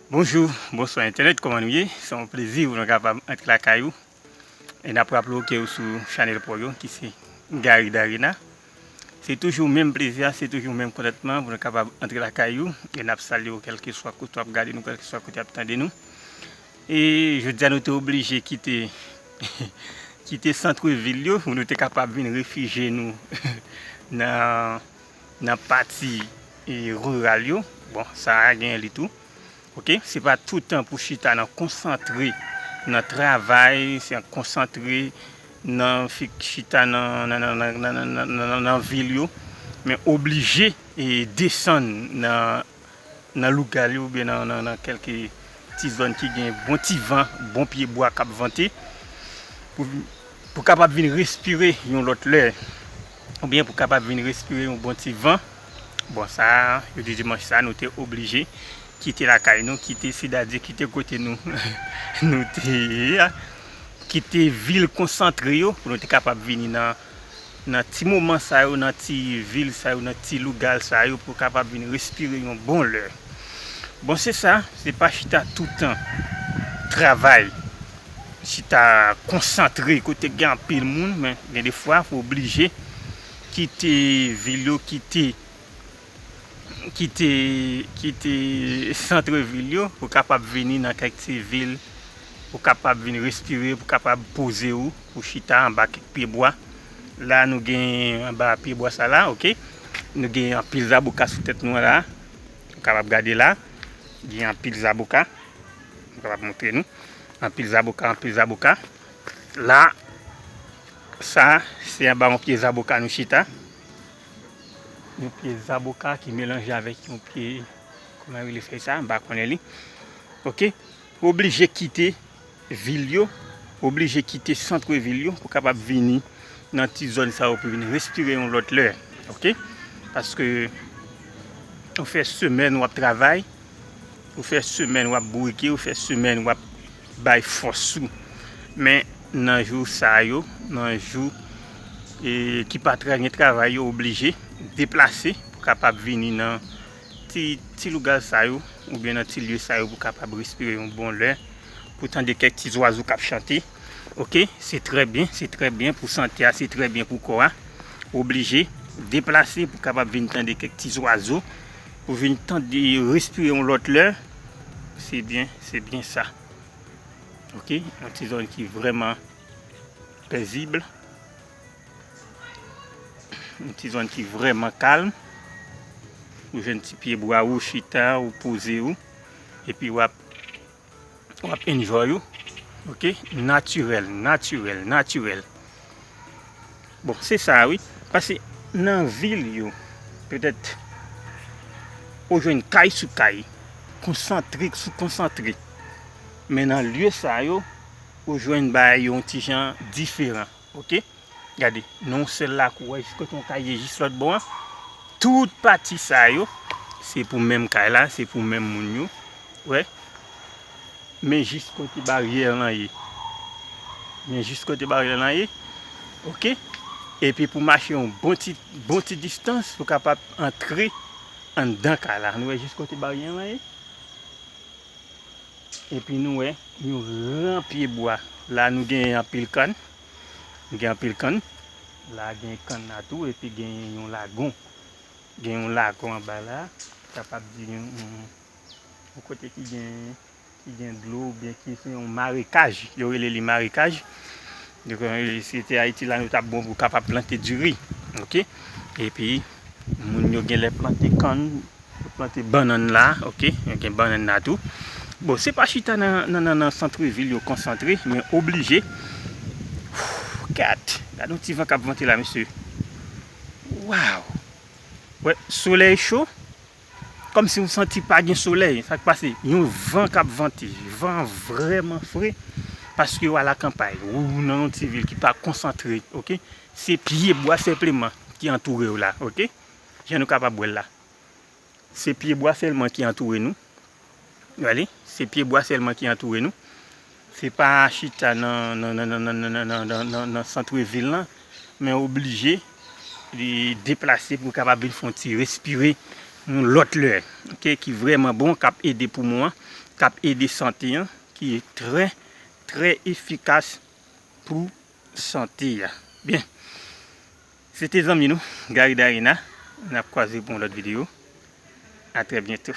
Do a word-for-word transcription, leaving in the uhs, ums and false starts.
Bonjou, bonswa entènèt, kòman nou ye? Se yon plezi pou nou kapab antre lakay ou. E n ap raple w ke ou sou chanèl pa w yo, ki se Gary Darena. Se toujou menm plezi a, se toujou menm kontantman pou nou kapab antre lakay ou. E n ap salye w kèlkeswa kote w ap gade nou, kèlkeswa kote w ap tande nou. E jodi a nou te oblije kite, kite sant vil yo pou nou te kapab vin refijye nou nan, nan pati, e, riral yo. Bon, sa a gen li tou. Oke, se pa toutan pou chita nan konsantre nan travay, se konsantre nan fi- chita nan, nan, nan, nan, nan, nan, nan, nan vil yo, men oblije e desann nan, nan lougal yo oubyen nan, nan, nan kèlke ti zòn ki gen bon ti van, bon pye bwa k ap vante pou, pou kapab vin respire yon lòt lè oubyen pou kapab vin respire yon bon ti van. Bon, sa, jodi dimanch sa, nou te oblije kite lakay nou, kite, sètadi kite kote nou, nou te ye a, kite vil konsantre yo, pou nou te kapab vini nan, nan ti moman sa yo, nan ti vil sa yo, nan ti lougal sa yo, pou kapab vin respire yon bon lè. Bon, se sa, se pa chita toutan travay, chita konsantre kote gen anpil moun, men gen de fwa, ou oblije kite vil yo, kite kite, kite sant vil yo, pou kapab vini nan kèk ti vil, pou kapab vin respire, pou kapab poze w, pou chita anba kèk pye bwa. La, nou gen anba pye bwa sa la, oke. Nou gen anpil zaboka sou tèt nou la. Ou kapab gade la. Gen anpil zaboka. Mwen kapab montre nou. Anpil zaboka, anpil zaboka. La, sa, se anba yon pye zaboka nou chita. Yon pye zaboka ki melanje avèk yon pye, kòman yo rele fèy sa? M pa konnen li. Oke? Oblije kite vil yo, oblije kite sant vil yo pou kapab vini nan ti zòn sa yo pou vin respire yon lòt lè. Oke? Paske ou fè semèn w ap travay, ou fè semèn w ap bourike, ou fè semèn w ap bay fòs ou. Men nan jou sa yo, nan jou, e, ki pa tra- gen travay yo, oblije deplase pou kapab vini nan ti, ti lougal sa yo, oubyen nan ti lye sa yo pou kapab respire yon bon lè, pou tande kèk ti zwazo k ap chante. Oke, se trè byen, se trè byen pou sante a, se trè byen pou kò a. Oblije deplase pou kapab vin tande kèk ti zwazo, pou vin tande, respire yon lòt lè. Se byen, se byen sa. Oke, yon ti zòn ki vrèman pezib. Yon ti zòn ki vrèman kalm. Ou jwenn ti pye bwa ou chita, ou poze ou. Epi w ap, w ap enjoy ou. Oke? Natirèl, natirèl, natirèl. Bon, se sa wi. Paske nan vil yo, petèt, ou jwenn kay sou kay, konsantre sou konsantre. Men nan lye sa yo, ou jwenn bagay yo yon ti jan diferan. Oke? Gade, nan yon sèl lakou, wè, jis kote yon kay ye, jis lòt bò an. Tout pati sa yo, se pou menm kay la, se pou menm moun yo. Wè. Men jis kote baryè lan ye. Men jis kote baryè lan ye. Oke? Epi pou mache yon bon ti, bon ti distans, pou kapab antre anndan kay la. Nou wè jis kote baryè lan ye? Epi nou wè yon gran pye bwa. La nou gen anpil kann. Nou gen anpil kann. La gen kann la tou, epi gen yon lagon. Gen yon lagon anba la. Kapab di yon, yon, yon kote ki gen, ki gen dlo oubyen ki se yon marekaj. Yo rele li marekaj. Donk, e, si te Ayiti la, nou t ap bon pou kapab plante diri. Oke? Epi, moun yo genlè plante kann, yo plante bannann la, oke? Yo gen bannann la tou. Bon, se pa chita nan, nan, nan, nan sant vil yo konsantre, men oblije. Gad, gad yon ti van k ap vante la, mesye. Waw! Wè, solèy cho. Kòmsi ou santi pa gen solèy. Sa k pase? Yon van k ap vante. Van an vrèman fre. Paske w alakanpay. Ou nan yon ti vil ki pa konsantre, oke? Se pye bwa senpleman ki antoure w la, oke? Jan nou kapab wè l la. Se pye bwa sèlman ki antoure nou. Gade, se pye bwa sèlman ki antoure nou. Se pa chita nan, nan, nan, nan sant vil lan, men oblije li deplase pou kapab vin fè yon ti respire yon lòt lè, oke, ki vrèman bon, k ap ede poumon an. k ap ede sante an, ki trè, trè efikas pou sante a. Byen, se te zanmi nou, Gary Darina. N ap kwaze pou yon lòt videyo. A trè byento.